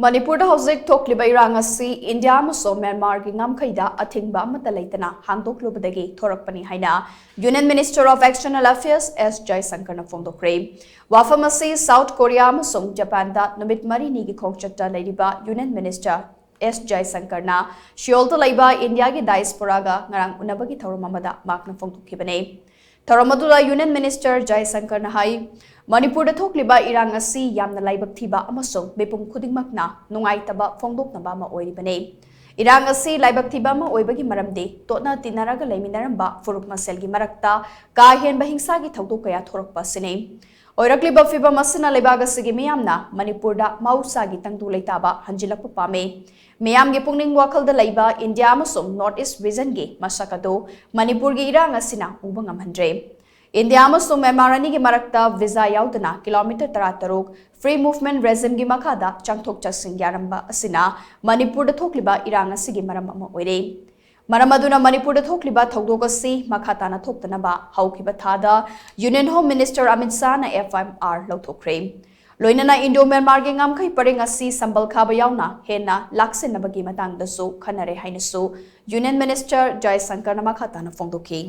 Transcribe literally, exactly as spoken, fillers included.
ꯃꯅꯤꯄꯨꯔꯗ ꯍꯧꯖꯤꯛ ꯊꯣꯛꯂꯤꯕ ꯏꯔꯥꯡ ꯑꯁꯤ ꯏꯟꯗꯤꯌꯥ ꯑꯃꯁꯨꯡ ꯃ꯭ꯌꯥꯟꯃꯥꯔꯒꯤ ꯉꯝꯈꯩꯗ ꯑꯊꯤꯡꯕ ꯑꯃꯠꯇ ꯂꯩꯇꯅ ꯍꯥꯡꯗꯣꯛꯂꯨꯕꯗꯒꯤ ꯊꯣꯔꯛꯄꯅꯤ ꯍꯥꯏꯅ Union Minister of External Affairs S ꯖꯌꯁꯪꯀꯔꯅ ꯐꯣꯡꯗꯣꯛꯈ꯭ꯔꯦ꯫ ꯋꯥꯐꯝ ꯑꯁꯤ ꯁꯥꯎꯠ ꯀꯣꯔꯤꯌꯥ ꯑꯃꯁꯨꯡ ꯖꯄꯥꯟꯗ ꯅꯨꯃꯤꯠ ꯃꯔꯤꯅꯤꯒꯤ ꯈꯣꯡꯆꯠꯇ ꯂꯩꯔꯤꯕ Union Minister S ꯖꯌꯁꯪꯀꯔꯅ ꯁꯤꯑꯣꯜꯗ ꯂꯩꯕ ꯏꯟꯗꯤꯌꯥꯒꯤ diasporaꯒ ꯉꯔꯥꯡ ꯎꯅꯕꯒꯤ ꯊꯧꯔꯝ ꯑꯃꯗ ꯃꯍꯥꯛꯅ ꯐꯣꯡꯗꯣꯛꯈꯤꯕꯅꯤ꯫ ꯊꯧꯔꯝ ꯑꯗꯨꯗ Union Minister ꯖꯌꯁꯪꯀꯔꯅ ꯍꯥꯏ, ꯃꯅꯤꯄꯨꯔꯗ ꯊꯣꯛꯂꯤꯕ ꯏꯔꯥꯡ ꯑꯁꯤ ꯌꯥꯝꯅ ꯂꯥꯏꯕꯛ ꯊꯤꯕ ꯑꯃꯁꯨꯡ ꯃꯤꯄꯨꯝ ꯈꯨꯗꯤꯡꯃꯛꯅ ꯅꯨꯡꯉꯥꯏꯇꯕ ꯐꯣꯡꯗꯣꯛꯅꯕ ꯑꯃ ꯑꯣꯏꯔꯤꯕꯅꯤ꯫ ꯏꯔꯥꯡ ꯑꯁꯤ ꯂꯥꯏꯕꯛ ꯊꯤꯕ ꯑꯃ ꯑꯣꯏꯕꯒꯤ ꯃꯔꯝꯗꯤ ꯇꯣꯠꯅ ꯇꯤꯟꯅꯔꯒ ꯂꯩꯃꯤꯟꯅꯔꯝꯕ ꯐꯨꯔꯨꯞ ꯃꯁꯦꯜꯒꯤ ꯃꯔꯛꯇ ꯀꯥ ꯍꯦꯟꯕ ꯍꯤꯡꯁꯥꯒꯤ ꯊꯧꯗꯣꯛ ꯀꯌꯥ ꯊꯣꯔꯛꯄ ꯑꯁꯤꯅꯤ꯫ ꯑꯣꯏꯔꯛꯂꯤꯕ ꯐꯤꯚꯝ ꯑꯁꯤꯅ ꯂꯩꯕꯥꯛ ꯑꯁꯤꯒꯤ ꯃꯤꯌꯥꯝꯅ ꯃꯅꯤꯄꯨꯔꯗ ꯃꯍꯧꯁꯥꯒꯤ ꯇꯪꯗꯨ ꯂꯩꯇꯥꯕ ꯍꯟꯖꯤꯜꯂꯛꯄ ꯄꯥꯝꯃꯤ꯫ ꯃꯤꯌꯥꯝꯒꯤ ꯄꯨꯛꯅꯤꯡ ꯋꯥꯈꯜꯗ ꯂꯩꯕ ꯏꯟꯗꯤꯌꯥ ꯑꯃꯁꯨꯡ North East regionꯒꯤ ꯃꯁꯛ ꯑꯗꯨ ꯃꯅꯤꯄꯨꯔꯒꯤ ꯏꯔꯥꯡ ꯑꯁꯤꯅ ꯎꯕ ꯉꯝꯍꯟꯗ꯭ꯔꯦ꯫ ꯏꯟꯗꯤꯌꯥ ꯑꯃꯁꯨꯡ ꯃ꯭ꯌꯥꯟꯃꯥꯔ ꯑꯅꯤꯒꯤ ꯃꯔꯛꯇ visa ꯌꯥꯎꯗꯅ kilometre ꯇꯔꯥꯇꯔꯨꯛ free movement regimeꯒꯤ ꯃꯈꯥꯗ ꯆꯪꯊꯣꯛ ꯆꯠꯁꯤꯟ ꯌꯥꯔꯝꯕ ꯑꯁꯤꯅ ꯃꯅꯤꯄꯨꯔꯗ ꯊꯣꯛꯂꯤꯕ ꯏꯔꯥꯡ ꯑꯁꯤꯒꯤ ꯃꯔꯝ ꯑꯃ ꯑꯣꯏꯔꯦ꯫ ꯃꯔꯝ ꯑꯗꯨꯅ ꯃꯅꯤꯄꯨꯔꯗ ꯊꯣꯛꯂꯤꯕ ꯊꯧꯗꯣꯛ ꯑꯁꯤ ꯃꯈꯥ ꯇꯥꯅ ꯊꯣꯛꯇꯅꯕ ꯍꯧꯈꯤꯕ ꯊꯥꯗ Union Home Minister Amit ꯁꯥꯍꯅ F I R ꯂꯧꯊꯣꯛꯈ꯭ꯔꯦ꯫ ꯂꯣꯏꯅꯅ ꯏꯟꯗꯣ ꯃ꯭ꯌꯥꯟꯃꯥꯔꯒꯤ ꯉꯝꯈꯩ ꯄꯔꯦꯡ ꯑꯁꯤ ꯁꯝꯕꯜ ꯈꯥꯕ ꯌꯥꯎꯅ ꯍꯦꯟꯅ ꯂꯥꯛꯁꯤꯟꯅꯕꯒꯤ ꯃꯇꯥꯡꯗꯁꯨ ꯈꯟꯅꯔꯦ ꯍꯥꯏꯅꯁꯨ Union Minister ꯖꯌꯁꯪꯀꯔꯅ ꯃꯈꯥ ꯇꯥꯅ ꯐꯣꯡꯗꯣꯛꯈꯤ꯫